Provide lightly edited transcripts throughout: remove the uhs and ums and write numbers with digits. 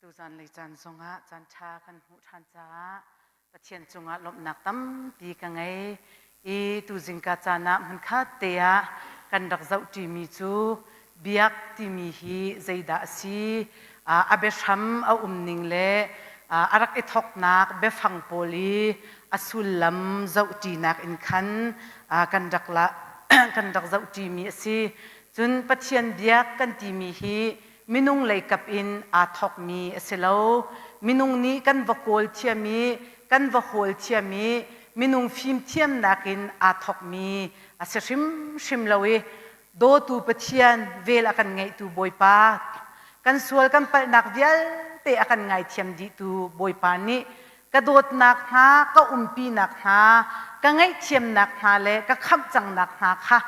Tuzanlei caan zongah caan ṭha kan hmuh ṭhan caah Pathian cungah lawmhnak tampi ka ngei i tuzingka caan ah hmunkhat te ah kan rak zohṭimi cu biak timi hi zeidah a si, a biahram a umning le a rak i thawknak biafang pawl i a sullam zohṭinak in khan kan rak la kan rak zohṭimi a si. Cun Pathian biak kan timi hi minung leikap in aa thawkmi a si lo. Minung nih kan va kawl thiam i kan va hawl thiam i minung fimthiamnak in aa thawkmi a si hrimhrim lo i dawtu Pathian vel a kan ngeihtu Bawipa kan sual kan palhnak vialte a kan ngaithiam dihtu Bawipa nih ka dawtnak hna ka umpinak hna ka ngaihthiamnak hna le ka khamh cangnak hna kha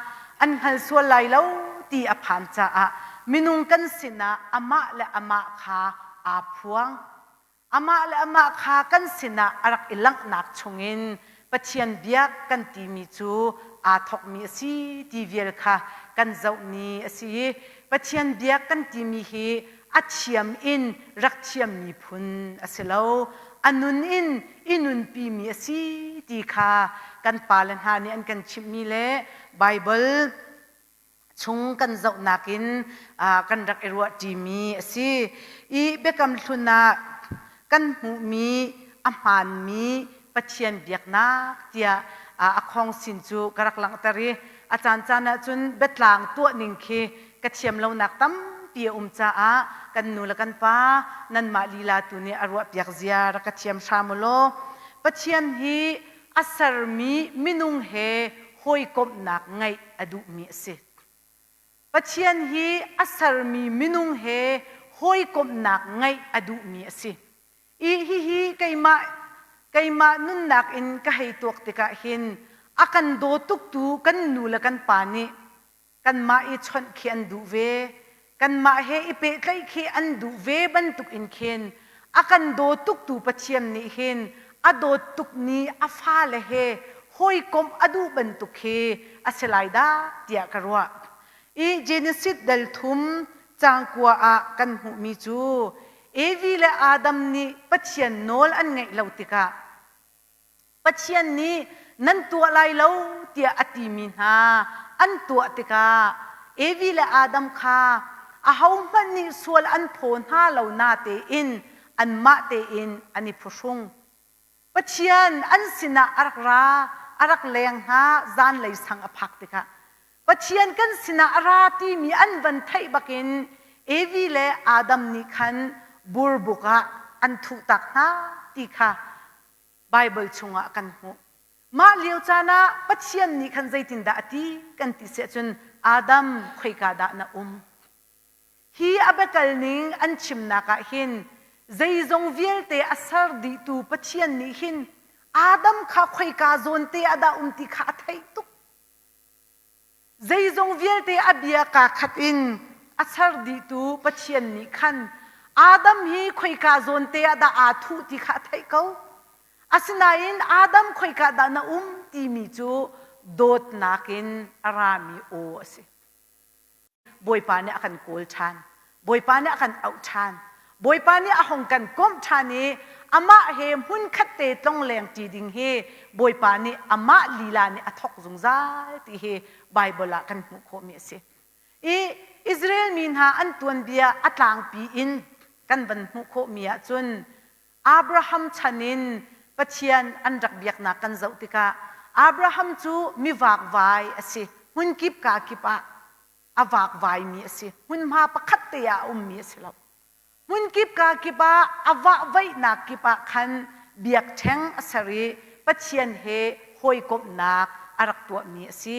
an hngal sual lai lo ti a phan caah minung kan sinah amah le amah kha aa phuang. Amah le amah kha kan sinah a rak i langhnak chungin Pathian biak kan timi cu aa thawkmi a si ti vial kha kan zohmi a si i Pathian biak kan timi hi a thiam in rak thiammi phun a si lo. A nun in i nunpimi a si ti kha kan pale hna nih an kan chimhmi le Baibal chung kan zohnak in kan rak i ruahṭimi a si. I Biakam Hlun ah kan hmuhmi a hmaanmi Pathian biaknak tiah a khawngsin cu ka rak langhter i a caancaan ahcun biatlang tuah ning khi ka thiam lonak tampi a um caah kan nu le kan pa nanmah lila tu nih a ruahpiak zia rak ka thiam hram u law Pathian hi a sermi minung he hawikomhnak ngeih a duhmi a si. Pathian hi a sermi minung he hawikomhnak ngeih a duhmi a si. I hihi keimah keimah nunnak in ka hei tuak tikah hin a kan daw tuktu kan nu le kan pa nih kanmah i chawnh khi an duh ve kanmah he i pehtlaih khi an duh ve bantuk in khin a kan daw tuktu Pathian nih hin a dawt tuk ni a fale he hawikomh a duh bantuk khi a si lai dah tiah ka ruah. I Genesis dal thum caang kua ah kan hmuhmi cu Evi le Adam nih Pathian nawl an ngaih lo tikah Pathian nih nan tuah lai lo tiah a timi hna an tuah tikah Evi le Adam kha ahohmanh nih sual an phaw hna lo natein anmah tein an i phuhrung. Pathian an sinah a rak ra, a rak leng hna zanlei sang a phak tikah Pathian kan sinah a ra timi an van theih bakin Evi le Adam nih khan burbuk ah an thuhtak hna ti kha Baibal chungah kan hmuh. Mah lio caan ah Pathian nih khan zeitindah a ti kan ti si ahcun Adam khoika dah na um? Hi a biakal ning an chimnak ah hin zeizong vialte a ser dihtu Pathian nih hin Adam kha khoika zawn te ah dah um ti kha a theih tuk. Zeizong vialte a bia kaa khat in a ser dihtu Pathian nih khan Adam hi khoika zawn te ah dah aa thuh ti kha a theih ko. Asinain Adam khoika dah na um timi cu dawtnak in a rami aw a si. Bawipa nih a kan kawl ṭhan. Bawipa nih a kan auh ṭhan. Bawipa nih a hung kan komh ṭhan i amah he hmunkhat te tlongleng ṭi ding hi Bawipa nih amah lila nih a thawk zungzal ti hi Baibal ah kan hmuh khawhmi a si. I Israel mi hna an tuanbia a tlangpi in kan van hmuh khawhmi ahcun Abraham chan in Pathian an rak biaknak kan zoh tikah Abraham cu mi vakvai a si. Hmunkip ka kip ah a vakvaimi a si. Hmunhma pakhat te ah a ummi a si lo. Hmunkip ka kip ah a vahvaihnak kip ah khan biakṭheng a ser i Pathian he hawikomhnak a rak tuahmi a si.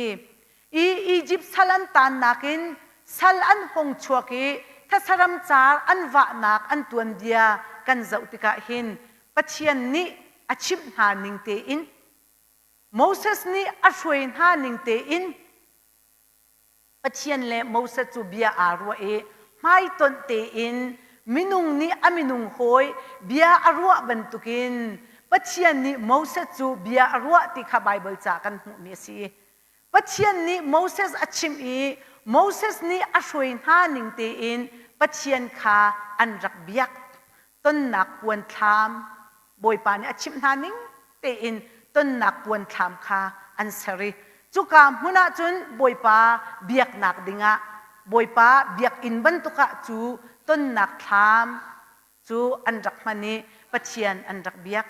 I Izipt sal an taannak in sal an hung chuak i thasaram car an vahnak an tuanbia kan zoh tikah hin Pathian nih a chimh hna ning tein Moses nih a hruai hna ning tein Pathian le Moses cu bia aa ruah i hmaitonh tein minung nih a minung hawi bia a ruah bantukin Pathian nih Moses cu bia a ruah ti kha Baibal ca kan hmuhmi a si. Pathian nih Moses a chimh i Moses nih a hruai hna ning tein Pathian kha an rak biak. tonnak puan thlam Bawipa nih a chimh hna ning tein tonnak puan thlam kha an ser i cuka hmun ah cun Bawipa biaknak dingah Bawipa biakinn bantuk ah cu tonnak thlam cu an rak hman i Pathian an rak biak.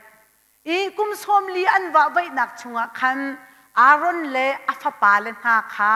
I kum 40 an vahvaihnak chungah khan Aaron le a fapale hna kha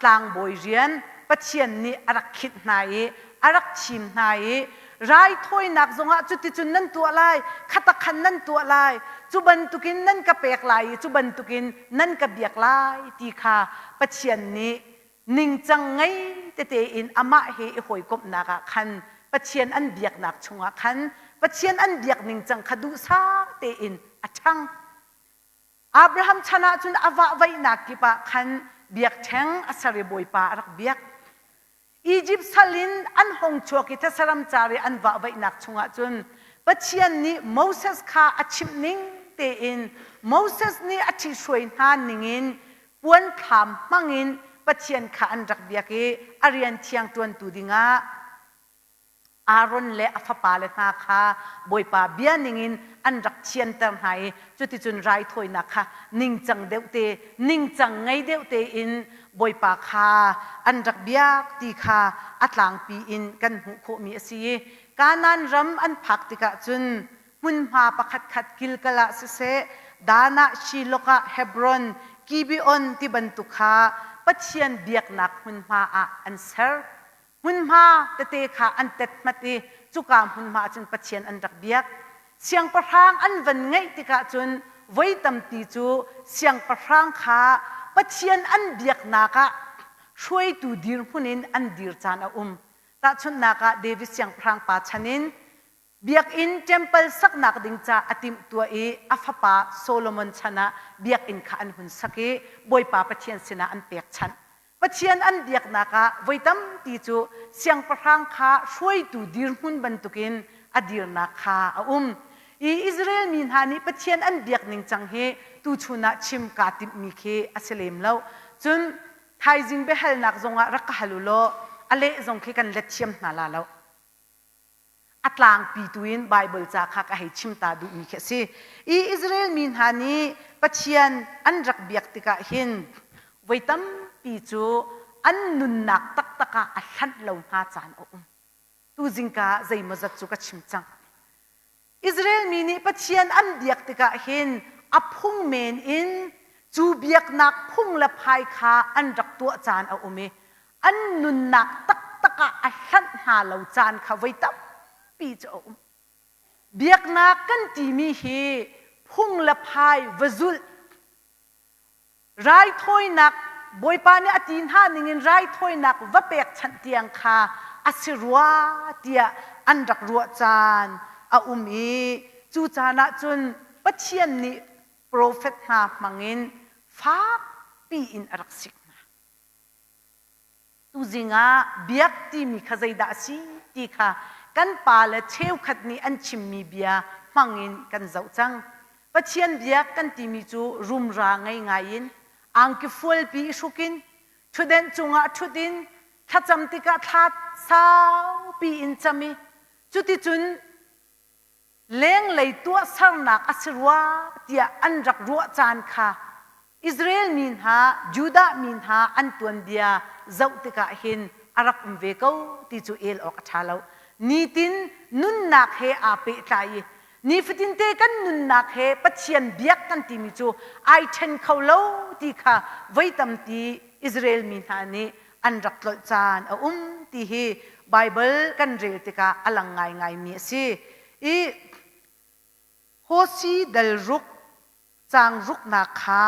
tlangbawi rian Pathian nih a rak khinh hna i a rak thim hna i raithawinak zongah cuticun nan tuah lai, khatakhan nan tuah lai, cu bantukin nan ka pek lai i cu bantukin nan ka biak lai ti kha Pathian nih ningcang ngei tete in amah he i hawikomhnak ah khan Pathian an biaknak chungah khan Pathian an biak ningcang kha duhsah tein a ṭhang. Abraham chan ah cun a vahvaihnak kip ah khan biakṭheng a ser i Bawipa a rak biak. Izipt sal in an hong chuak i thesaram car i an vahvaihnak chungah cun Pathian nih Moses kha a chimh ning tein Moses nih a ṭhihruai hna ningin puan thlam hmangin Pathian kha an rak biak i a rian thiang ṭuantu dingah Aaron le a fapale hna kha Bawipa bia ningin an rak thianter hna i cuticun raithawinak kha ningcang deuh te ningcang ngei deuh tein Bawipa kha an rak biak ti kha a tlangpi in kan hmuh khawhmi a si i Kanaan ram an phak tikah cun hmunhma pakhatkhat Gilgal ah siseh, Dan ah, Shiloh ah, Hebron, Gibeon ti bantuk kha Pathian biaknak hmunhma ah an ser. Hmunhma tete kha an tethmat i cuka hmunhma ah cun Pathian an rak biak. Siangpahrang an van ngeih tikah cun voi tampi cu siangpahrang kha Pathian an biaknak ah hruaitu dirhmun in an dir caan a um. Tahchunhnak ah David siangpahrang pa chan in Biakinn temple saknak ding ca a timhtuah i a fapa Solomon chan ah biakinn kha an hun sak i Bawipa Pathian sinah an pekchanh. Pathian an biaknak ah voi tampi cu siangpahrang kha hruaitu dirhmun bantukin a dirnak kha a um. I Israel mi hna nih Pathian an biak ningcang hi tuchun ah chim kaa timhmi khi a si lem lo. Cun thaizing biahalnak zongah rak ka hal u law a leh zong khi kan let thiam hna la lo. A tlangpi tu in Baibal ca kha ka hei chim ta duhmi khi a si. I Israel mi hna nih Pathian an rak biak tikah hin voi tampi cu an nunnak taktak ah a hlanh lo hna caan a um. Tu zingka ah zeimawzat cu ka chim cang. Israel mi nih Pathian an biak tikah hin a phung men in cu biaknak phung le phai kha an rak tuah caan a um i an nunnak taktak ah a hlanh hna lo caan kha voi tampi cu a um. Biaknak kan timi hi phung le phai va zulh raithawinak Bawipa nih a ti hna ningin raithawinak va pekchanh tiang kha a si rua tiah an rak ruah caan a um i cu caan ah cun Pathian nih profet hna hmangin fakpi in a rak sik hna. Tuzing ah biak timi kha zeidah a si ti kha kan pale cheukhat nih an chimmi bia hmangin kan zoh cang. Pathian biak kan timi cu rumra ngei ngai in angki fualpi i hruk in ṭhutdenh cungah ṭhut in thlacam tikah thla saupi in cam i cuticun lenglei tuahsernak a si rua tiah an rak ruah caan kha Israel mi hna, Judah mi hna an tuanbia zoh tikah hin a rak um ve ko ti cu el awk a ṭha lo. Nitin nunnak he aa pehtlai i nifatinte kan nunnak he Pathian biak kan timi cu ai ṭhen kho lo ti kha voi tampi Israel mi hna nih an rak tlolh caan a um ti hi Baibal kan rel tikah a lang ngaingaimi a si. I Hosi dal ruk caang ruknak kha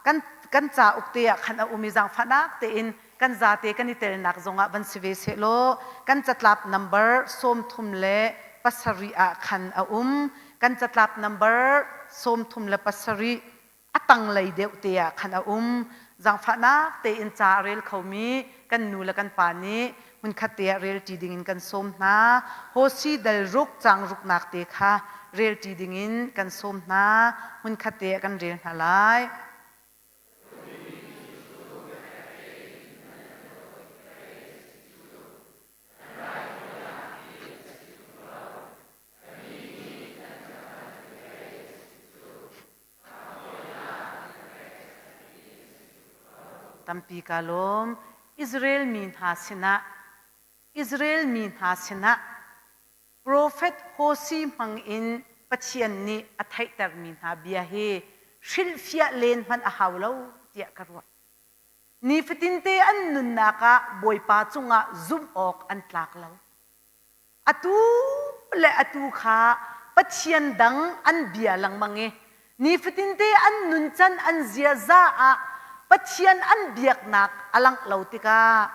kan kan cauk te ah khan a um i zaangfahnak tein kan zate kan i telnak zongah van si ve sehlaw kan catlap number 37 ah khan a um. Kan catlap number 37 a tanglei deuh te ah khan a um. Zaangfahnak tein ca a rel khomi kan nu le kan pa nih hmunkhat te ah relṭi dingin kan sawm hna. Hosi dal ruk caang ruknak te kha relṭi dingin kan sawm hna. Hmunkhat te ah kan rel hna lai. Tampi ka lawm. Israel mi hna sinah Israel mi hna sinah Profet Hosea hmangin Pathian nih a theihtermi hna bia hi hrilhfiah len hmanh a hau lo tiah ka ruah. Nifatinte an nunnak ah Bawipa cungah zumh awk an tlak lo. Atu le atu kha Pathian dang an bia lengmang i nifatinte an nuncan an ziaza ah Pathian an biaknak a langh lo tikah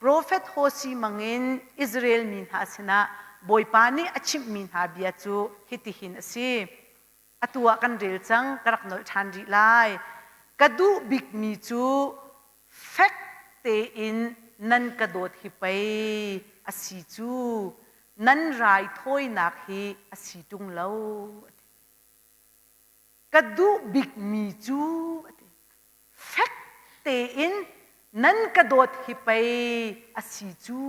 Profet Hosea mangin Israel mi hna sinah Bawipa nih a chimhmi hna bia cu hitihin a si. Atu ah kan rel cang, ka rak nolh ṭhan rih lai. Ka duh bikmi cu fek tein nan ka dawt hi pei a si cu, nan raithawinak hi a si ṭung lo. Ka duh bikmi cu a ti. Fek tein nan ka dawt hi pei a si cu.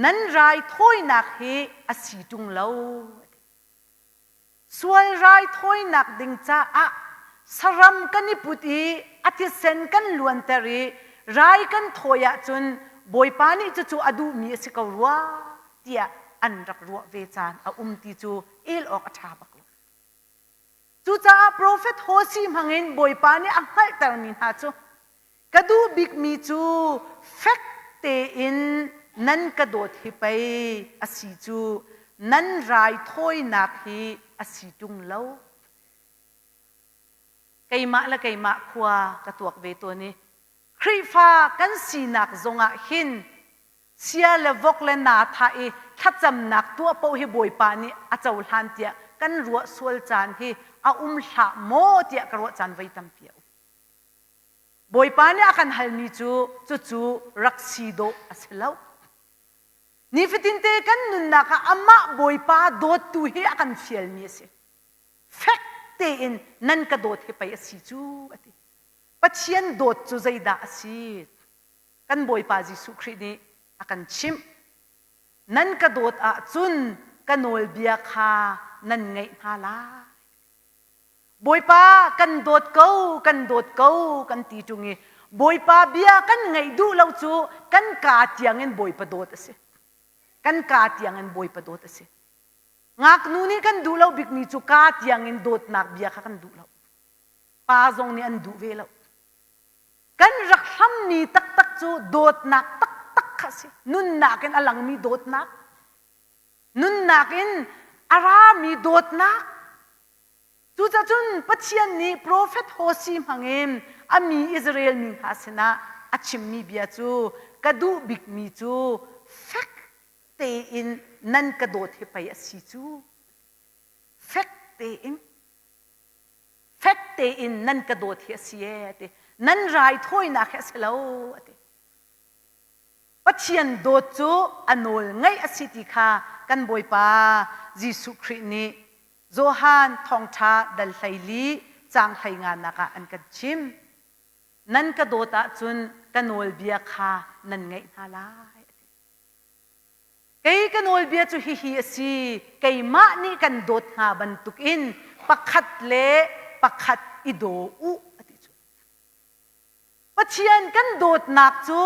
Nan raithawinak hi a si ṭung lo. Sual raithawinak ding caah saram kan i put i a thisen kan luanter i rai kan thawi ahcun Bawipa nih cucu a duhmi a si ko rua tiah an rak ruah ve caan a um ti cu el awk a ṭha bak lo. Cucaah profet Hosea hmangin Bawipa nih a hngalhtermi hna cu ka duh bikmi cu fek tein nan ka dawt hi pei a si cu nan raithawinak hi a si ṭung lo. Keimah le keimah khua ka tuak ve tawn i Khrihfa kan sinak zongah hin sia le vok le naa thah i thlacamnak tuah paoh hi Bawipa nih a cohlan tiah kan ruah sual caan hi a um hlah maw tiah ka ruah caan voi tampi a um. Bawipa nih a kan halmi cu cucu rak si dawh a si lo. Nifatinte kan nunnak ah amah Bawipa dawttu hi a kan fialmi a si. Fek tein nan ka dawt hi pei a si cu a ti. Pathian dawt cu zeidah a si? Kan Bawipa Jesuh Khrih nih a kan chimh. Nan ka dawt ahcun ka nawlbia kha nan ngaih hna lai. Bawipa kan dawt ko, kan dawt ko kan ti ṭung i Bawipa bia kan ngaih duh lo cu kan kaa tiangin Bawipa dawt a si. Kan kaa tiangin Bawipa dawt a si. Ngaknu nih kan duh lo bikmi cu kaa tiangin dawtnak bia kha kan duh lo. Pa zong nih an duh ve lo. Kan rak hlammi taktak cu dawtnak taktak kha a si. Nunnak in a langmi dawtnak. Nunnak in a rami dawtnak. Cucacun Pathian nih profet Hosea hmangin a mi Israel mi hna sinah a chimmi bia cu ka duh bikmi cu fek tein nan ka dawt hi pei a si cu. Fek tein. Fek tein nan ka dawt hi a si ee a ti. Nan raithawinak hi a si lo a ti. Pathian dawt cu a nawl ngaih a si ti kha kan Bawipa Jesuh Khrih nih Johan thawngṭha dal 14 caang 15 nak ah an kan chim. Nan ka dawt ahcun ka nawlbia kha nan ngaih hna lai. Kei ka nawlbia cu hihi a si, keimah nih kan dawt hna bantukin pakhat le pakhat i daw u, a ti cu. Pathian kan dawtnak cu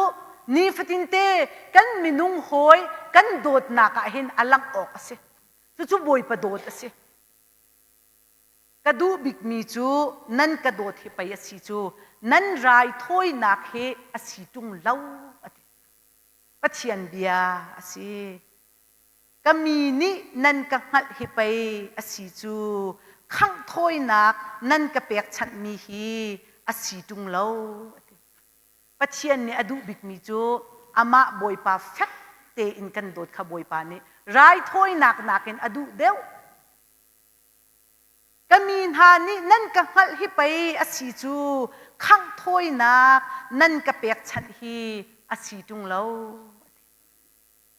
nifatinte kan minung hawi kan dawtnak ah hin a langh awk a si. Cucu Bawipa dawt a si. Ka duh bikmi cu nan ka dawt hi pei a si cu, nan raithawinak hi a si ṭung lo, a ti. Pathian bia a si. Ka mi nih nan ka hngalh hi pei a si cu khangh thawinak nan ka pekchanhmi hi a si ṭung lo. A ti. Pathian nih a duh bikmi cu amah Bawipa fek tein kan dawt kha Bawipa nih raithawinak nakin a duh deuh. Ka mi hna nih nan ka hngalh hi pei a si cu khangh thawinak nan ka pekchanh hi a si ṭung lo.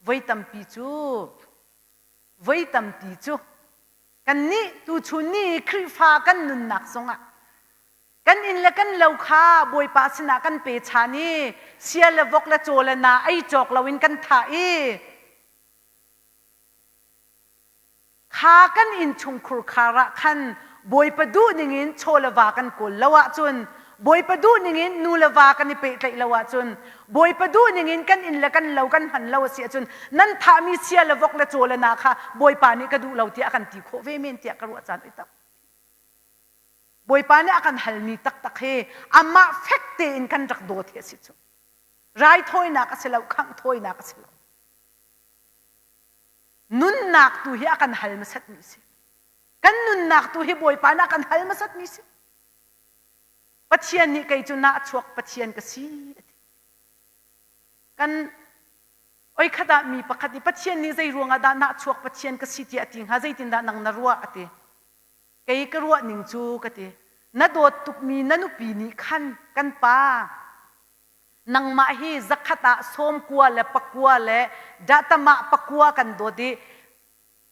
Voi tampi cu voi tampi cu kannih tuchun ni Khrihfa kan nunnak zongah kan inn le kan lo kha Bawipa sinah kan pe chan i sia le vok le caw le na ei cawk loin kan thah i Kha kan innchungkhur khar ah khan Bawipa duh ningin chaw le va kan kawl lo ahcun Bawipa duh ningin nu le va kan i pehtlaih lo ahcun, Bawipa duh ningin kan inn le kan lo kan hman lo a si ahcun nan thahmi sia le vok le caw le na kha Bawipa nih ka duh lo tiah a kan ti khawh ve men tiah ka ruah caan oi tam. Bawipa nih a kan halmi taktak hi amah fek tein kan rak dawt hi a si cu. Raithawinak a si lo, khangh thawinak a si lo. Nunnak tu hi a kan hal hmasatmi a si. Kan nunnak tu hi Bawipa nih a kan hal hmasatmi a si. Pathian nih kei cu nahchuak Pathian ka si a ti. Kan oikhat ah mi pakhat nih Pathian nih zei ruangah dah nahchuak Pathian ka si tiah a ti hnga zeitindah nang na ruah a ti. Kei ka ruah ning cu ka ti. Na dawt tukmi na nupi nih khan kan pa nangmah hi zakhat ah sawmkua le pakua le datamah pakua kan dawt i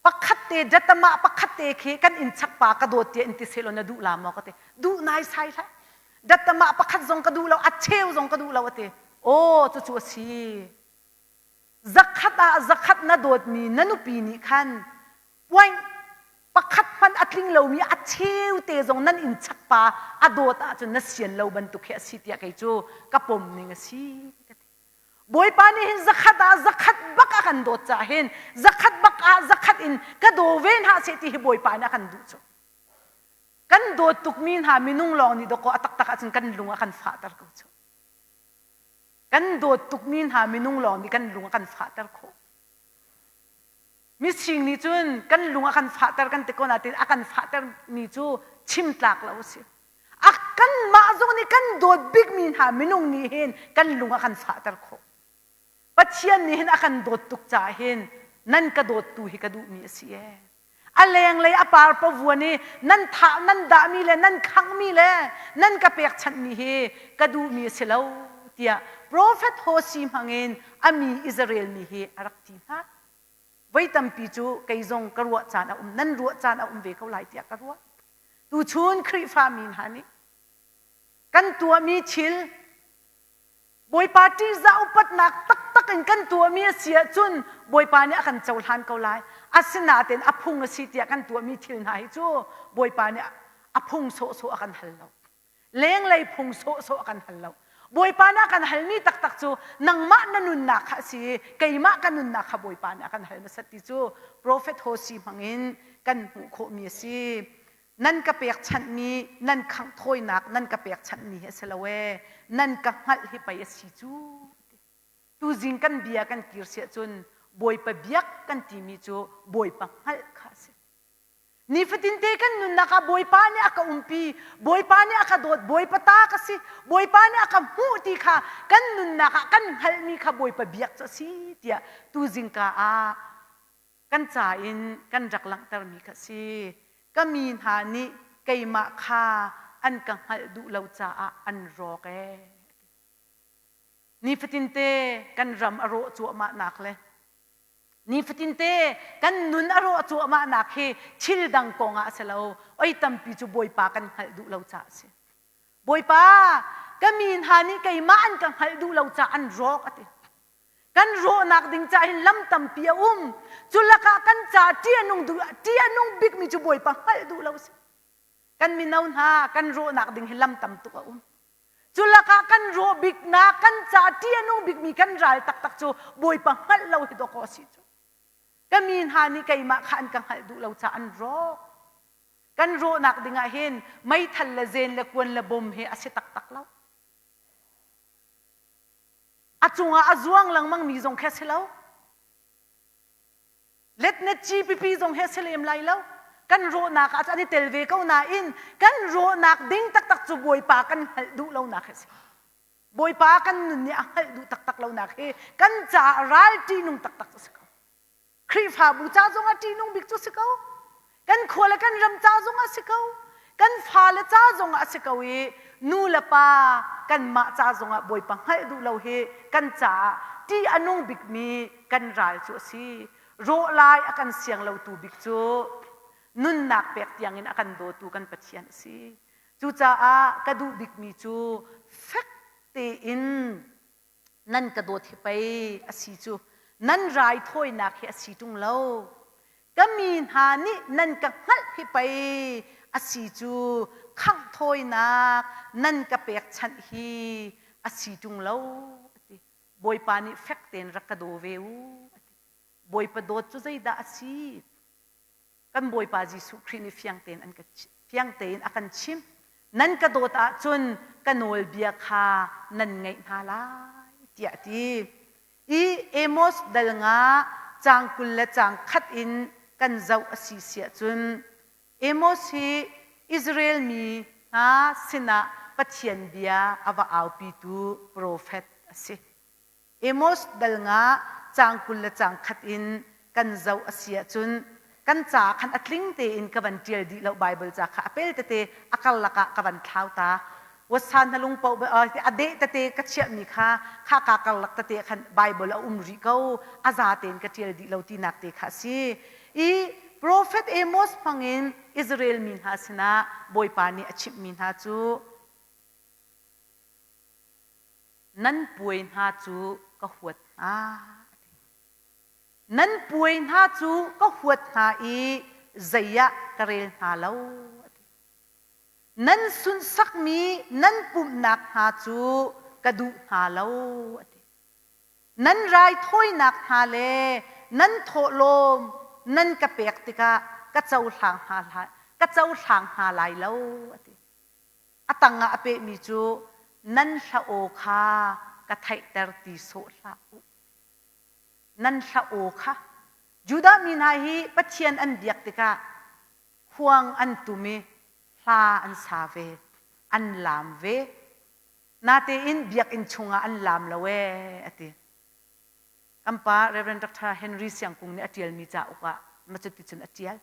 pakhat te datamah pakhat te khi kan inn chak pa ka dawt tiah in ti selaw na duh la maw ka ti duh nai sai hlah datamah pakhat zong ka duh lo a cheu zong ka duh lo a ti aw cucu a si zakhat ah zakhat na dawtmi na nupi nih khan point pakhat hmanh a tling lomi a cheu te zong nan inn chak pa a dawt ahcun na sian lo bantuk hi a si tiah kei cu ka pom ning a si ka ti. Bawipa nih hin zakhat ah zakhat bak a kan dawt caah hin zakhat bak ah zakhat in ka daw ve hna seh ti hi Bawipa nih a kan duh cu. Kan dawt tukmi hna minung lawng nih dawkaw a taktak ahcun kan lung a kan fahter ko cu. Kan dawt tukmi hna minung lawng nih kan lung a kan fahter khawh. Mising nih cun kan lung a kan fahter kan ti ko nain a kan fahtermi cu chim tlak lo a si. A kanmah zong nih kan dawt bikmi hna minung nih hin kan lung a kan fahter khawh. Pathian nih hin a kan dawt tuk caah hin nan ka dawttu hi ka duhmi a si ee. A lenglei a par pavuan i nan thah nan dahmi le nan khanghmi le nan ka pekchanhmi hi ka duhmi a si lo tiah profet Hosea hmangin a mi Israel mi hi a rak ti hna. Voi tampi cu kei zong ka ruah caan a um, nan ruah caan a um ve ko lai tiah ka ruah. Tuchun Khrihfa mi hna nih kan tuahmi thil Bawipa ṭihzah upatnak taktak in kan tuahmi a si ahcun Bawipa nih a kan cohlan ko lai. Asinain a phung a si tiah kan tuahmi thil hna hi cu Bawipa nih a phung sawhsawh a kan hal lo. Lenglei phung sawhsawh a kan hal lo. Bawipa nih a kan halmi taktak cu nangmah na nunnak kha a si i keimah ka nunnak kha Bawipa nih a kan hal hmasat ti cu Profet Hosea hmangin kan hmuh khawhmi a si. Nan ka pekchanhmi, nan khangh thawinak nan ka pekchanhmi hi a si lo ee, nan ka hngalh hi pei a si cu. Tuzing kan bia kan kir siah cun Bawipa biak kan timi cu Bawipa hngalh kha a si. Nifatinte kan nunnak ah Bawipa nih a ka umpi, Bawipa nih a ka dawt, Bawipa ta ka si, Bawipa nih a ka hmuh ti kha kan nunnak ah kan hngalhmi kha Bawipa biak cu a si tiah tuzingka ah kan ca in kan rak langhtermi kha a si. Ka mi hna nih keimah kha an ka hngalh duh lo caah an rawk ee. Nifatinte kan ram a rawh cuahmahnak le Nifatinte kan nun a rawh cuahmahnak hi thil dang kong ah a si lo. Oi tampi cu Bawipa kan hngalh duh lo caah a si. Bawipa, ka mi hna nih keimah an ka hngalh duh lo caah an rawk a ti. Kan rawhnak ding caah hin lam tampi a um. Cu lakah kan caah ṭih a nung duh ṭih a nung bikmi cu Bawipa hngalh duh lo a si. Kan mino hna kan rawhnak ding hi lam tam tuk a um. Cu lakah kan rawh biknak, kan ca ṭih a nung bikmi kan ral taktak cu Bawipa hngalh lo hi dawkaw a si cu. Ka mi hna nih keimah kha an ka hngalh duh lo caah an rawk. Kan rawhnak dingah hin meithal le zen le kuan le bom hi a si taktak lo. A cungah a zuang lengmangmi zong khi a si lo. Letnet GPP zong he si lem lai lo. Kan rawhnak ah an i tel ve ko nain kan rawhnak ding taktak cu Bawipa kan hngalh duh lonak hi a si. Bawipa kan nun nih a hngalh duh taktak lonak hi kan caah ral ṭihnung taktak cu a si ko. Khrihfabu ca zong ah ṭihnung bik cu a si ko. Kan khua le kan ram ca zong ah a si ko. Kan fale ca zong ah a si ko i nu le pa kanmah ca zong ah Bawipa hngalh duh lo hi kan caah ṭih a nung bikmi kan ral cu a si. Rawh lai a kan siang lotu bik cu nunnak pek tiangin a kan dawtu kan Pathian a si. Cucaah ka duh bikmi cu fek tein nan ka dawt hi pei a si cu nan raithawinak hi a si ṭung lo ka mi hna nih nan ka hngalh hi pei a si cu. Khangh thawinak nan ka pekchanh hi a si ṭung lo a ti. Bawipa nih fek tein rak ka daw ve u a ti. Bawipa dawt cu zeidah a si? Kan Bawipa Jesuh Khrih nih fiang tein an ka fiang tein a kan chimh. Nan ka dawt ahcun ka nawlbia kha nan ngaih hna lai tiah a ti. I Amos dal nga caang 20 le caang khat in kan zoh a si siah cun Amos hi Israel mi hna sinah Pathian bia a va aupitu profet a si. Amos dal nga caang 20 le caang khat in kan zoh a si ahcun kan ca khan a tling tein ka van ṭial dih lo Bible ca kha a pel tete a karlak ah ka van thlau ta. Wasa na lung paoh a deh tete ka chiahmi kha kha ka karlak tete khan Bible a um rih ko a za tein ka ṭial dih lo tinak te kha a si. I Prophet Amos hmangin Israel mi hna sinah Bawipa nih a chimhmi hna cu Nan puai hna cu ka huat hna. Nan puai hna cu ka huat hna i zei ah ka rel hna lo. Nan sunhsakmi nan pumhnak hna cu ka duh hna lo. Nan raithawinak hna le nan thawhlawm nan ka pek tikah ka cohlang hna, ka cohlang hna lai lo. A tangah a pehmi cu nan hla aw kha ka theihter ti sawh hlah u. Nan hla aw kha Judah mi hna hi Pathian an biak tikah khuang an tum i hla an sa ve, an laam ve. Natein biakinn chungah an laam lo ee a ti. Kan pa Reverend Dr. Henry Siangkung nih a ṭialmi cauk ah macuticun a ṭial.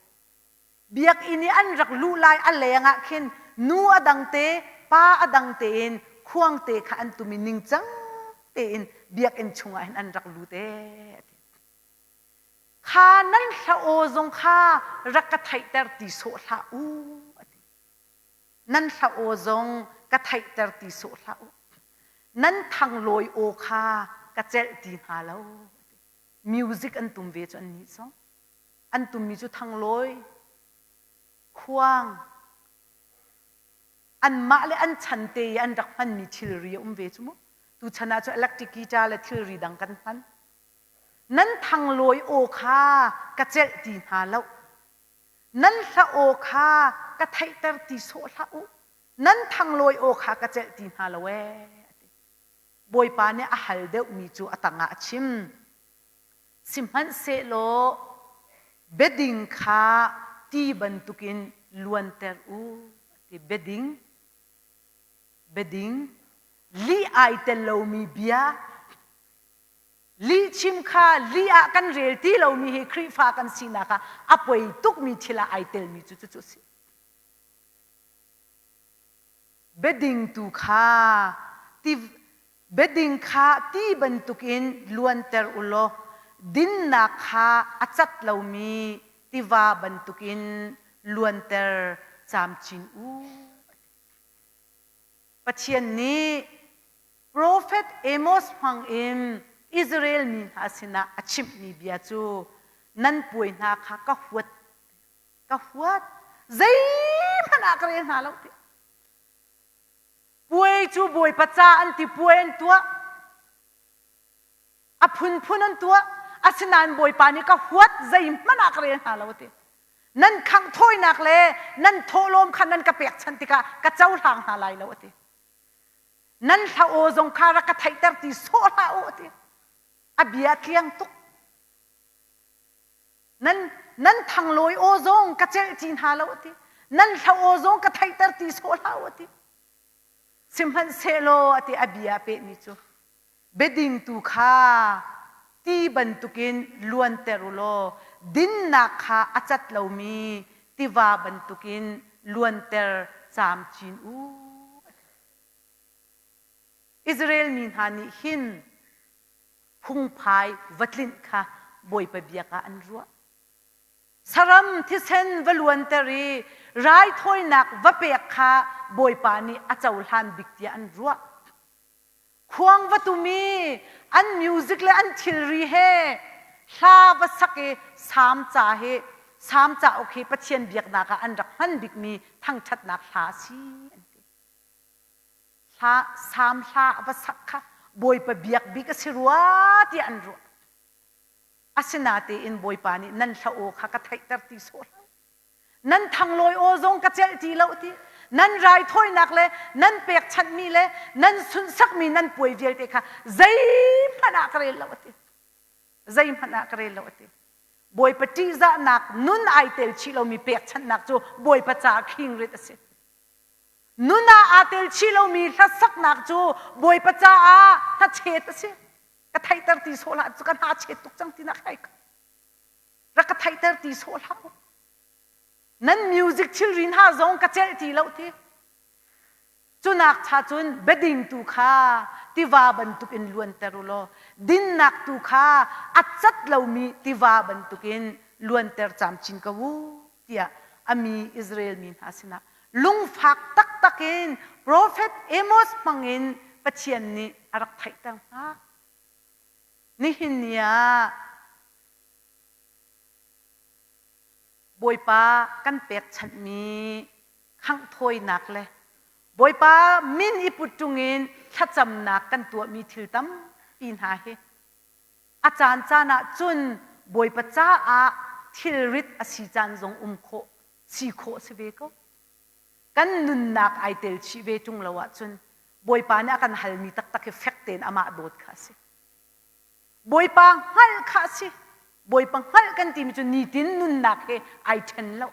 Biakinn i an rak luh lai a leng ah khin nu a dang te, pa a dang tein khuang te kha an tum i ningcang tein biakinn chungah hin an rak lut ee a ti. Kha nan hla aw zong kha rak ka theihter ti sawh hlah u a ti. Nan hla aw zong ka theihter ti sawh hlah u. Nan thanglawi aw kha ka celh ti hna lo. Music an tum ve cu an nih zong. An tummi cu thanglawi, khuang, anmah le an chan te i an rak hmanmi thilri a um ve cu mu. Tuchan ah cu electric guitar le thilri dang kan hman. Nan thanglawi aw kha ka celh ti hna lo. Nan hla aw kha ka theihter ti sawh hlah u. Nan thanglawi aw kha ka celh ti hna lo ee. Bawipa nih a hal deuhmi cu a tangah a chim. Sihmanhsehlaw biading kha ti bantukin luanter u a ti. Biading, biading, lih ai tel lomi bia, lihchim kha lih ah kan rel ti lomi hi Khrihfa kan sinak ah a poi tukmi thil ah ai telmi cu cucu a si. Biading tu kha ti Biading kha ti bantukin luanter u law dinnak kha a cat lomi tiva bantukin luanter camcin u. Pathian nih profet Amos hmangin Israel mi hna sinah a chimhmi bia cu nan puai hna kha ka huat ka huat zeihmanh ah ka rel hna lo ti Puai cu Bawipa ca an ti puai an tuah. A phunphun an tuah. Asinain Bawipa nih ka huat zeihmanh ah ka rel hna lo a ti. Nan khangh thawinak le nan thawhlawm kha nan ka pekchanh tikah ka cohlang hna lai lo a ti. Nan hla aw zong kha rak ka theihter ti sawh hlah u a ti. A bia a tliang tuk. Nan nan thanglawi aw zong ka celh ti hna lo a ti. Nan hla aw zong ka theihter ti sawh hlah u a ti. Sihmanhsehlaw a ti a bia a pehmi cu biading tu kha ti bantukin luanter u law dinnak kha a cat lomi tiva bantukin luanter camcin u. Israel mi hna nih hin phungphai va tlinh kha Bawipa biak ah an ruah. Saram thisen va luanter i raithawinak va pek kha Bawipa nih a cohlan bik tiah an ruah. Khuang va tum i an music le an thilri he hla va sak i salm ca hi. Salm cauk hi Pathian biaknak ah an rak hman bikmi thangṭhatnak hla a si an ti. Hla Salm hla a va sak kha Bawipa biak bik a si rua tiah an ruah. Asinatein Bawipa nih nan hla aw kha ka theihter ti sawh hlah. Nan thanglawi aw zong ka celh ti lo ti. Nan raithawinak le nan pekchanhmi le nan sunhsakmi nan puai vialte kha zeihmanh ah ka rel lo a ti. Zeihmanh ah ka rel lo a ti. Bawipa ṭihzahnak nun ai tel chih lomi pekchanhnak cu Bawipa caah khingrit a si. Nun ah aa tel chih lomi hlasaknak cu Bawipa caah hnachet a si. Ka theihter ti sawh hlah cu ka hna chet tuk cang tinak hai ka. Rak ka theihter ti sawh hlah u. Nan music thilri hna zong ka celh ti lo ti. Cunak cha cun biading tu kha tiva bantukin luanter u law dinnak tu kha a cat lomi tiva bantukin luanter camcin ko u tiah a mi Israel mi hna sinah lungfak taktak in profet Amos hmangin Pathian nih a rak theihter hna. Nihin ni ah Bawipa kan pekchanhmi khanghthawinak le Bawipa min i put ṭungin thlacamnak kan tuahmi thil tampi hna hi a caan caan ah cun Bawipa caah thilrit a si caan zong um khawh si khawh si ve ko. Kan nunnak ai tel chih ve ṭung lo ahcun Bawipa nih a kan halmi taktak hi fek tein amah dawt kha a si. Bawipa hngalh kha a si. Bawipa hngalh kan timi cu nitin nunnak he ai ṭhen lo.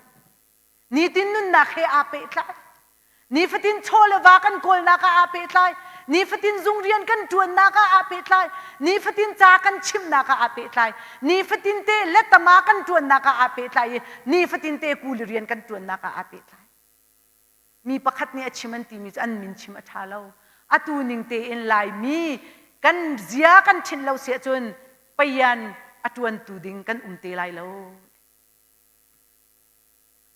Nitin nunnak he aa pehtlai. Nifatin chaw le va kan kawlnak ah aa pehtlai. Nifatin zung rian kan ṭuannak ah aa pehtlai. Nifatin ca kan chimnak ah aa pehtlai. Nifatin te letama kan ṭuannak ah aa pehtlai i nifatin te kuli rian kan ṭuannak ah aa pehtlai. Mi pakhat nih a chim an timi cu an min chim a ṭha lo. Atu ning tein Laimi kan zia kan ṭhinh lo si ahcun payan a ṭuantu ding kan um te lai lo.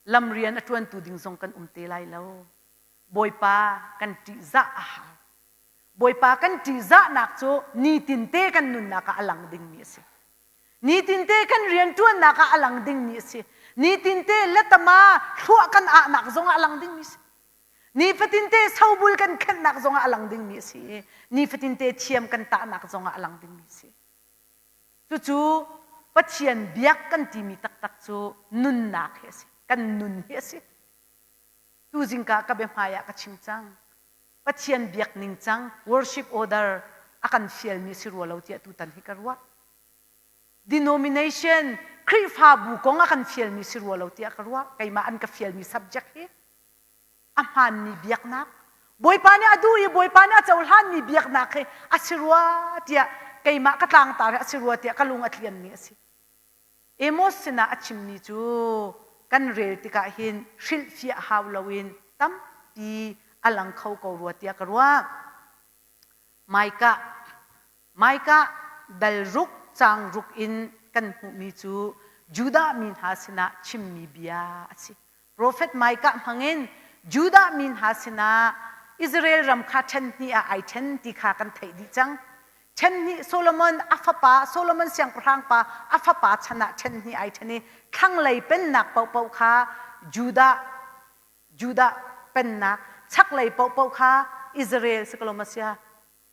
Lam rian a ṭuantu ding zong kan um te lai lo. Bawipa kan ṭihzah a hau. Bawipa kan ṭihzahnak cu nitinte kan nunnak ah a lang dingmi a si. Nitinte kan rianṭuannak ah a lang dingmi a si. Nitinte letama thluah kan ahnak zongah a lang dingmi a si. Nifatinte sobul kan khenhnak zongah a lang dingmi a si i nifatinte thiam kan tahnak zongah a lang dingmi a si. Cucu Pathian biak kan timi taktak cu nunnak hi a si. Kan nun hi a si. Tu zingka ka biahmai ah ka chim cang. Pathian biak ningcang worship order a kan fialmi si rua lo tiah tutan hi ka ruah. Denomination Khrihfabu kong a kan fialmi si rua lo tiah ka ruah. Keimah an ka fialmi subject hi a hmaanmi biaknak Bawipa nih a duh i Bawipa nih a cohlanmi biaknak hi a si rua tiah keimah ka tlangtar hi a si rua tiah ka lung a tlianmi a si. Amos sinah a chimmi cu kan rel tikah hin hrilhfiah hau loin tampi a lang kho ko rua tiah ka ruah. Micah Micah dal ruk caang ruk in kan hmuhmi cu Judah mi hna sinah chimmi bia a si. Profet Micah hmangin Judah mi hna sinah Israel ram kha ṭhen hnih ah ai ṭhen ti kha kan theih dih cang. Ṭhen hnih Solomon a fapa Solomon siangpahrang pa a fapa chan ah ṭhen hnih ai ṭhen i thlanglei pennak paohpaoh kha Judah Judah pennak chaklei paohpaoh kha Israel si ko masia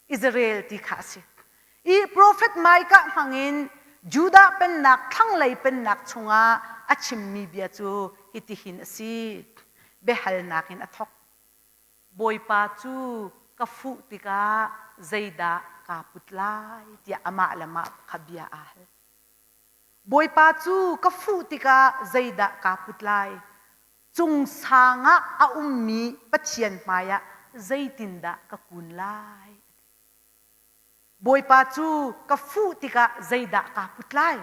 Israel ti kha a si. I profet Micah hmangin Judah pennak thlanglei pennak chungah a chimmi bia cu hitihin a si. Biahalnak in a thawk. Bawipa cu ka fuh tikah zeidah kaa put lai tiah amah le mah kha bia aa hal. Bawipa cu ka fuh tikah zeidah kaa put lai? Cung sang ah a ummi Pathian hmaiah zeitindah ka kun lai? Bawipa cu ka fuh tikah zeidah kaa put lai?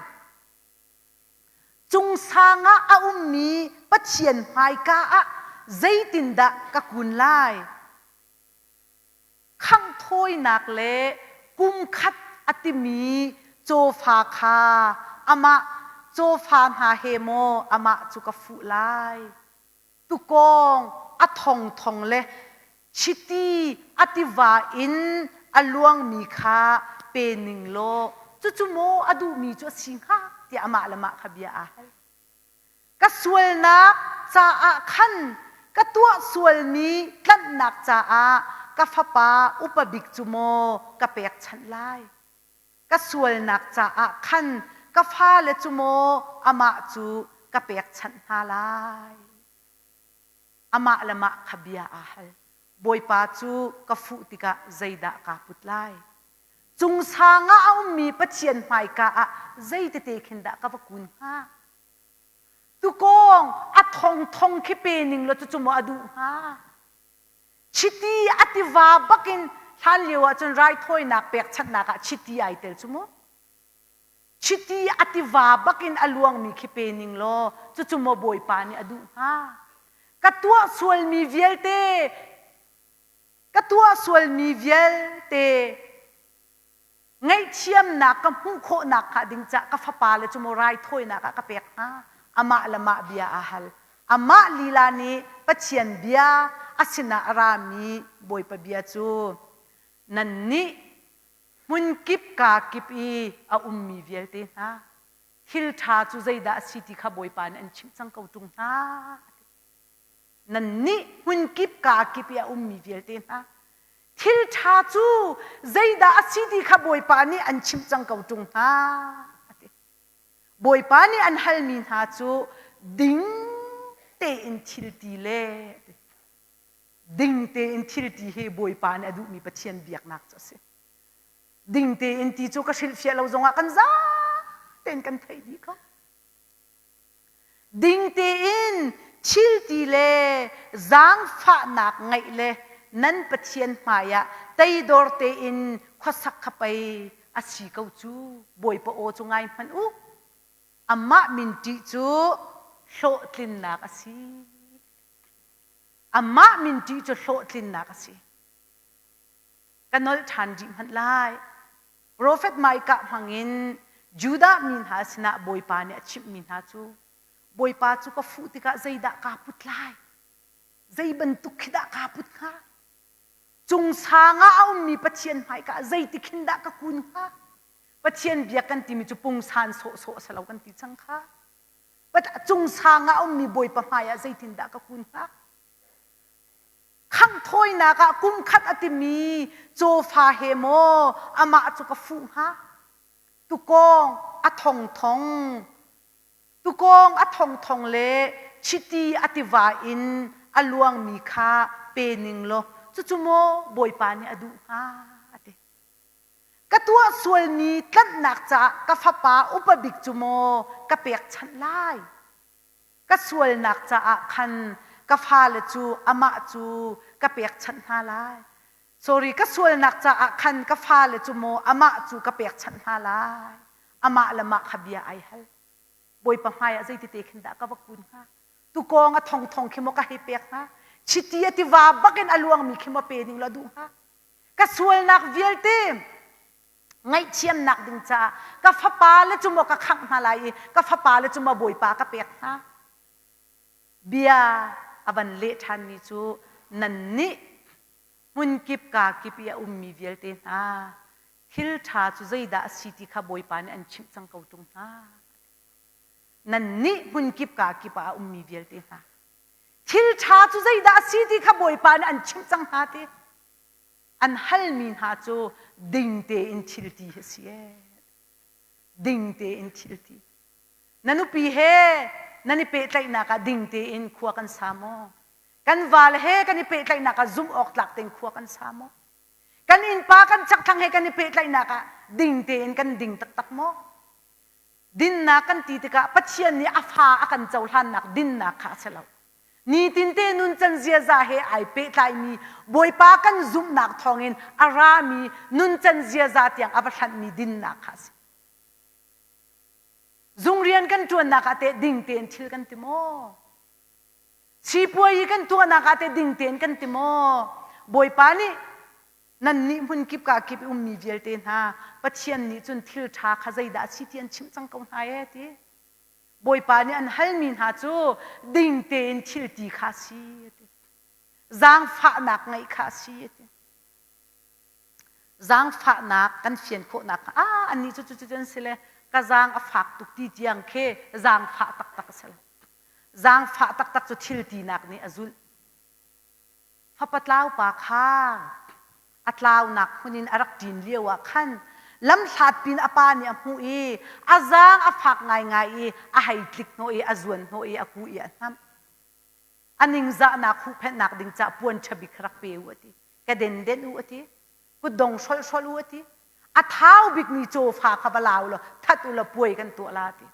Cung sang ah a ummi Pathian hmaika ah zeitindah ka kun lai? Khanghthawinak le kumkhat a timi cawfa kha amah cawfa hna he maw amah cu ka fuh lai? Tukawng a thongthong le chiti a tiva in a luangmi kha pe ning law cucu maw a duhmi cu a si hnga tiah amah le mah kha bia aa hal. Ka sualnak caah khan ka tuah sualmi tlanhnak caah ka fapa upa bik cu maw ka pekchanh lai? Ka sualnak caah khan ka fale cu maw amah cu ka pekchanh hna lai? Amah le mah kha bia aa hal. Bawipa cu ka fuh tikah zeidah kaa put lai? Cungsang ah a ummi Pathian hmaika ah zeitete khin dah ka va kun hnga? Tukawng a thongthong khi pe ning law cucu maw a duh hnga? Chiti a tiva bakin hlan lio ahcun raithawinak pekchanhnak ah chiti ai tel cu mu. Chiti a tiva bakin a luangmi khi pe ning law cucu maw Bawipa nih a duh hnga? Ka tuah sualmi vialte ka tuah sualmi vialte ngaihthiamnak ka hmuh khawhnak hnga ding cah ka fapa le cu maw raithawinak ah ka pek hnga amah le mah bia a hal amah lila nih Pathian bia a sinah a rami Bawipa bia cu nannih hmunkip kaa kip i a ummi vialte hna thil ṭha cu zeidah a si ti kha Bawipa nih an chimh cang ko ṭung hna Nannih hmunkip kaa kip i a ummi vialte hna, thil ṭha cu zeidah a si ti kha Bawipa nih an chimh cang ko ṭung hna, a ti. Bawipa nih an halmi hna cu ding tein thil ti le a ti. Ding tein thil ti hi Bawipa nih a duhmi Pathian biaknak cu a si. Ding tein ti cu ka hrilhfiah lo zongah kan za tein kan theih dih ko. Ding tein thilti le zaangfahnak ngeih le nan Pathian hmaiah teidor tein khuasak kha pei a si ko cu. Bawipa aw cu ngai hmanh u. Amah min ṭih cu hlawhtlinnak a si. Amah min ṭih cu hlawhtlinnak a si. Ka nolh ṭhan rih hmanh lai. Profet Micah hmangin Judah mi hna sinah Bawipa nih a chimhmi hna cu Bawipa cu ka fuh tikah zeidah kaa put lai? Zei bantuk khi dah kaa put hnga? Cung sang ah a ummi Pathian hmaika ah zeiti khin dah ka kun hnga? Pathian biak kan timi cu pungsan sawhsawh a si lo kan ti cang kha. Cung sang ah a ummi Bawipa hmai ah zeitindah ka kun hnga? Khanghthawinak ah kum khat a timi cawfa he maw amah cu ka fuh hnga? Tukawng a thongthong, tukawng a thongthong le chiti a tiva in a luangmi kha pe ning law cucu maw Bawipa nih a duh hnga? a ti. Ka tuah sualmi tlanhnak caah ka fapa upa bik cu maw ka pekchanh lai? Ka sualnak caah khan ka fale cu amah cu ka pekchanh hna lai. Sorry, ka sualnak caah khan ka fale cu maw amah cu ka pekchanh hna lai. Amah le mah kha bia ai hal. Bawipa hmaiah zeitite khin dah ka va kun hnga? Tukawng a thongthong khi maw ka hei pek hnga? Chiti a tiva bakin a luangmi khi maw pe ning law duh hnga? Ka sualnak vialte ngaihthiamnak ding caah ka fapa le cu maw ka khangh hna lai i ka fapa le cu maw Bawipa ka pek hna. Bia a van leh ṭhanmi cu nannih hmunkip kaa kip i a ummi vialte hna thil ṭha cu zeidah a si ti kha Bawipa nih an chimh cang ko ṭung hna. Nannih hmunkip kaa kip ah a ummi vialte hna thil ṭha cu zeidah a si ti kha Bawipa nih an chimh cang hna ti. An halmi hna cu ding tein thil ti hi a si ee. Ding tein thil ti. Na nupi he nan i pehtlaihnak ah ding tein khua kan sa maw? Kan vale he kan i pehtlaihnak ah zumh awk tlak tein khua kan sa maw? Kan innpa kan chakthlang he kan i pehtlaihnak ah ding tein kan ding taktak maw? Dinnak kan ti tikah Pathian nih a fa a kan cohlannak dinnak kha a si lo. Nitinte nuncan ziaza he ai pehtlaimi Bawipa kan zumhnak thawngin a rami nuncan ziaza tiang a va hlanhmi dinnak kha a si. Zung rian kan ṭuannak ah teh ding tein thil kan ti maw? Sipuai i kan tuahnak ah teh ding tein kan ti maw? Bawipa nih nannih hmun kip ka kip i ummi vialte hna Pathian nih cun thil ṭha kha zeidah a si ti an chimh cang ko hna ee ti. Bawipa nih an halmi hna cu ding tein thil ti kha a si a ti. Zaangfahnak ngeih kha a si a ti. Zaangfahnak kan fian khawhnak kha ah annih cu cucu an si le ka zaang a fak tuk ti tiang khi zaangfah taktak a si lo. Zaangfah taktak cu thil tinak nih a zulh. Fapa tlau pa kha a tlaunak hmun in a rak ṭin lio ah khan lamhlat pin a pa nih a hmuh i a zaang a fak ngaingai i a hei tlik hnawh i a zuan hnawh i a kuh i a hnamh. A ningzahnak huhphenhnak ding caah puan ṭha bik rak pe u a ti. Ka den den u a ti. Kutdong hrolh hrolh u a ti. A thau bikmi cawfa kha va lau law that u law puai kan tuah la a ti.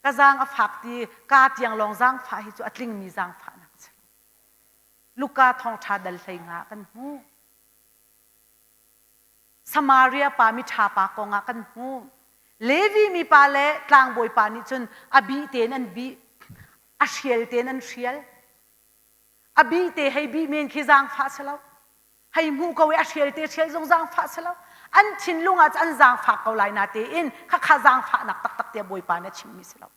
Ka zaang a fak ti ka tiang lawng zaangfah hi cu a tlingmi zaangfahnak a si lo. Luka thawngṭha dal 15 kan hmu. Samaria pa miṭha pa kong ah kan hmu. Levi mipa le tlangbawi pa nih cun a bih tein an bih, a hrial tein an hrial. A bih te hei bih men khi zaangfah si lo. Hei hmuh ko i a hrial te hrial zong zaangfah si lo. An thinlung ah an zaangfah ko lai na tein khakha zaangfahnak taktak tiah Bawipa nih a chimmi si lo.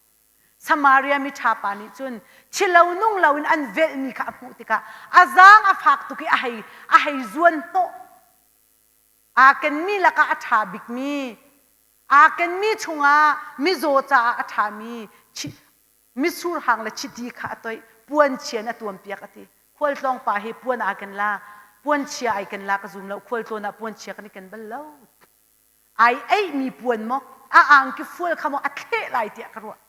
Samaria miṭha pa nih cun thilo nung loin an velhmi kha a hmuh tikah a zaang a fak tuk i a hei a hei zuan hnawh. Aa kenmi lakah a ṭha bikmi, aa kenmi chungah mizaw caah a ṭhami mitsur hang le chiti kha a toih, puan chia in a tuampiak a ti. Khualtlawng pa hi puan aa ken la, puan chia ai ken la ka zum lo, khualtlawn ah puan chia kan i ken bal lo. Ai eihmi puan maw, a angki fual kha maw a thleh lai tiah ka ruah.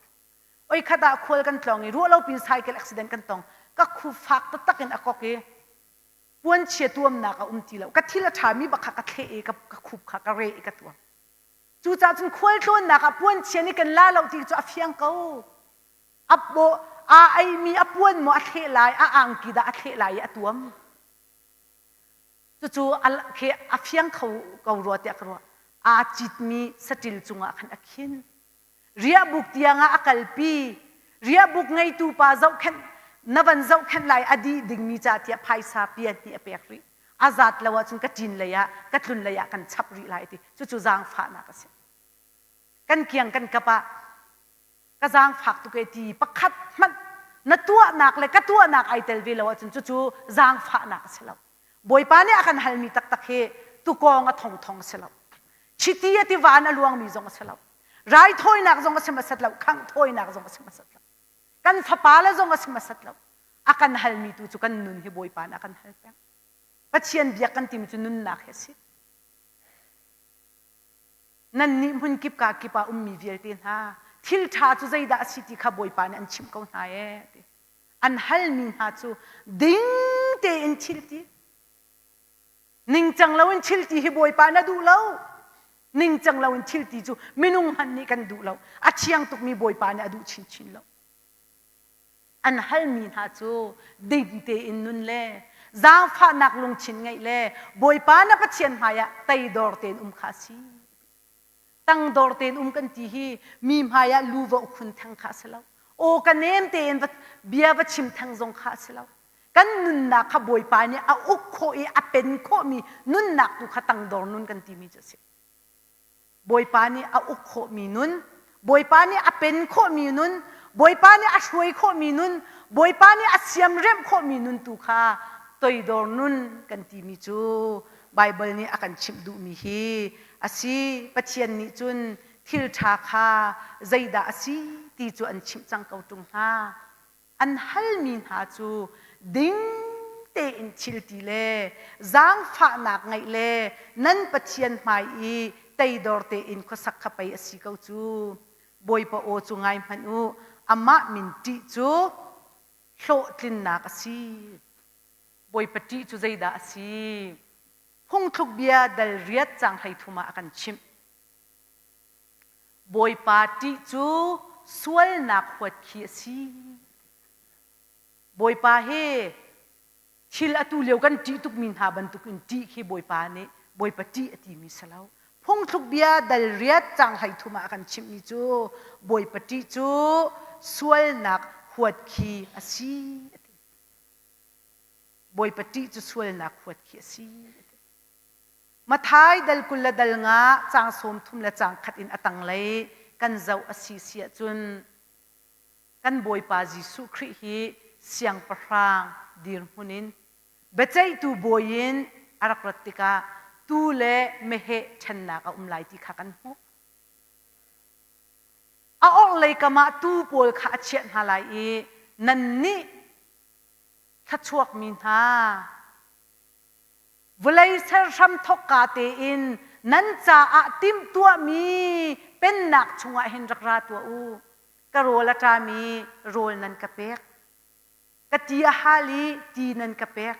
Oi khat ah khual kan tlawng i ruah lo pin cycle accident kan tong. Ka khu fak taktak in a kok i puan chia tuamnak a um ti lo. Ka thil a ṭhami bak kha ka thleh i ka khup kha ka re i ka tuam. Cucaah cun khualtlawnnak ah puanchia nih kan la lo ti cu a fiang ko. A paw aa eimi a puan maw a thleh lai, a angki dah a thleh lai i a tuam. Cucu khi a fiang kho ko rua tiah ka ruah. Aa citmi saṭil cungah khan a khin. Riahbuk tiangah a kalpi. Riahbuk ngeitu pa zohkhenh na van zohkhenh lai a dih dingmi ca tiah phaisa pian nih a pek rih. A zat lo ahcun ka ṭin lei ah ka tlun lei ah kan chap rih lai ti cucu zaangfahnak a si. Kan kiang kan kap ah ka zaangfak tuk e ti pakhat hmanh na tuahnak le ka tuahnak ai tel ve lo ahcun cucu zaangfahnak a si lo. Bawipa nih a kan halmi taktak hi tukawng a thongthong a si lo. Chiti a tiva in a luangmi zong a si lo. Raithawinak zong a si hmasat lo. Khangh thawinak zong a si hmasat lo. Kan fapa le zong a si hmasat lo. A kan halmi tu cu kan nun hi Bawipa nih a kan hal peng. Pathian biak kan timi cu nunnak hi a si. Nannih hmun kip ka kip ah ummi vialte hna thil ṭha cu zeidah a si ti kha Bawipa nih an chimh ko hna ee ti. An halmi hna cu ding tein thil ti. Ningcang loin thil ti hi Bawipa na duh lo. Ningcang loin thil ti cu minung hmanh nih kan duh lo. A thiang tukmi Bawipa nih a duh chinchin lo. An halmi hna cu ding tein nun le zaangfahnak lungthin ngeih le Bawipa na Pathian hmaiah teidor tein um kha a si. Tangdor tein um kan ti hi mi hmaiah lu va ukhun theng kha a si lo. Aw ka nem tein va, bia va chim theng zong kha a si lo. Kan nunnak kha Bawipa nih a uk khawh i a pen khawhmi nunnak tu kha tangdor nun kan timi cu a si. Bawipa nih a uk khawhmi nun, Bawipa nih a pen khawhmi nun, Bawipa nih a hruai khawhmi nun, Bawipa nih a siamremh khawhmi nun tu kha toidor nun kan timi cu Baibal nih a kan chimh duhmi hi a si. Pathian nih cun thil ṭha kha zeidah a si ti cu an chimh cang ko ṭung hna. An halmi hna cu ding tein thil ti le zaangfahnak ngeih le nan Pathian hmai i teidor tein khuasak kha pei a si ko cu. Bawipa aw cu ngai hmanh u, amah min ṭih cu hlawhtlinnak a si. Bawipa ṭih cu zeidah a si? Phungthluk bia dal riat cang 13 ah a kan chimh. Bawipa ṭih cu sualnak huat khi a si. Bawipa hi thil atu lio kan ṭih tukmi hna bantukin ṭih khi Bawipa nih Bawipa ṭih a timi si lo. Phungthluk bia dal riat cang 13 ah a kan chimhmi cu Bawipa ṭih cu sualnak huat khi a si a ti. Bawipa ṭih cu sualnak huat khi a si a ti. Mathai dal 20 le dal nga caang 30 le caang khat in a tanglei kan zoh a si si ahcun kan Bawipa Jesuh Khrih hi siangpahrang dirhmun in biaceihtu bawi in a rak rat tikah tuu le meheh ṭhennak a um lai ti kha kan hmuh. A orhlei. orhlei kam ah tuu pawl kha a chiah hna lai i nannih thluachuakmi hna vawlei serhram thawkka tein nan caah timhtuahmi pennak chungah hin rak ra tuah u. Ka rawl a ṭami rawl nan ka pek. Ka ti a hal i ti nan ka pek.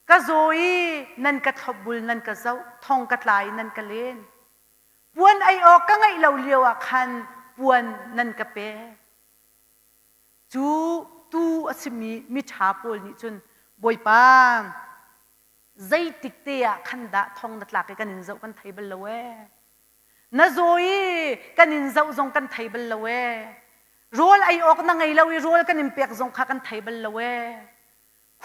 Ka zaw i nan ka thlopbul nan ka zoh, thong ka tla i nan ka len. Puan ei awk ka ngeih lo lio ah khan puan nan ka pek. Cu tuu a simi miṭha pawl nih cun Bawipa, zeitik te ah khan dah thong na tlak i kan in zoh kan thei bal lo ee. Na zaw i kan in zoh zong kan thei bal lo ee. Rawl ei awk na ngei lo i rawl kan in pek zong kha kan thei bal lo ee.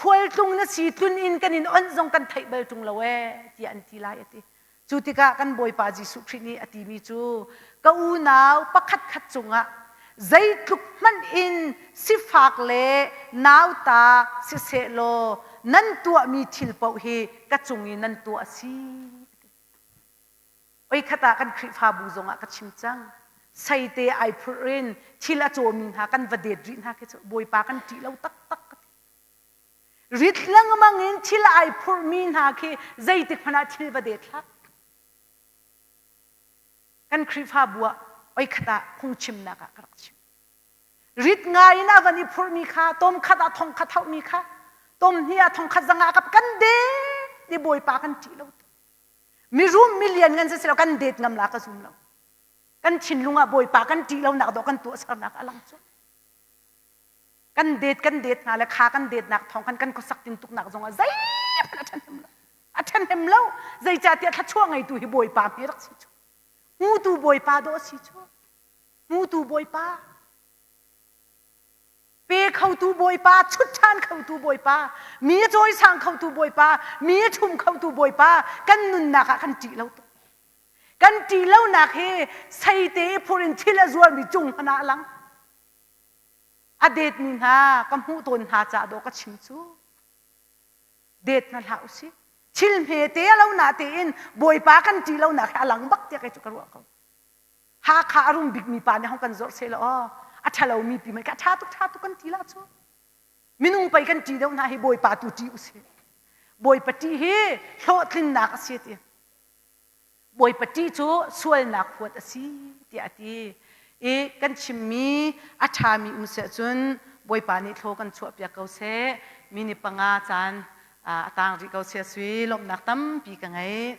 Khualtlung na si tlun in kan in onh zong kan theih bal ṭung lo ee tiah an ti lai a ti. Cu tikah kan Bawipa Jesuh Khrih nih a timi cu ka unau pakhat khat cungah zeitluk hmanh in sifak le nauta sisehlaw nan tuahmi thil paoh hi ka cung i nan tuah a si. Oikhat ah kan Khrihfabu zongah ka chim cang. Seite ai phurh in thil a cawmi hna kan va det rih hna khi cu Bawipa kan ṭih lo taktak ka ti. Rit lengmang in thil ai phurhmi hna khi zeitik hmanh ah thil va det hlah. Kan Khrihfabu ah oikhat ah phungchimnak ah ka rak chim. Rit ngai in a van i phurhmi kha tom khat ah thong khat hauhmi kha tom hnih ah thong khat zanga ka kan det i Bawipa kan ṭih lo tuk. Mirum milian ngan si lo kan det ngam la ka zum lo. Kan thinlung ah Bawipa kan ṭih lonak dawh kan tuahsernak a lang cu. Kan det kan det hna le kha kan detnak thawng khan kan khuasak tintuknak zong ah zeihmanh a ṭhahnem lo. A ṭhahnem lo. Zeicahtiah thluachuah ngeitu hi Bawipa hme rak si cu. Hmutu Bawipa dawh a si cu. Hmutu Bawipa. Pe khotu Bawipa, chut ṭhan khotu Bawipa, mi a cawisang khotu Bawipa, mi a ṭhum khotu Bawipa, kan nunnak ah kan ṭih lo tuk. Kan ṭih lonak hi seite i phur in thil a zuarmi cung hmanh ah a lang. A detmi hna ka hmuh tawn hna caah dawh ka chim cu. Det hna hlah usih. Thil hmete a lo na tein Bawipa kan ṭih lonak hi a lang bak tiah kei cu ka ruah ko. Hakha a rum bikmi pa nih hong kan zorh seh law aw a ṭhalomi pi mei ka ṭha tuk ṭha tuk kan ti la cu. Minung pei kan ṭih deuh hna hi Bawipa tu ṭih usih. Bawipa ṭih hi hlawhtlinnak a si ti. Bawipa ṭih cu sualnak huat a si tiah a ti. I kan chimmi a ṭhami um seh cun Bawipa nih thlaw kan chuahpiak ko seh. Mi ni panga caan a tang rih ko seh sui lawmhnak tampi ka ngei.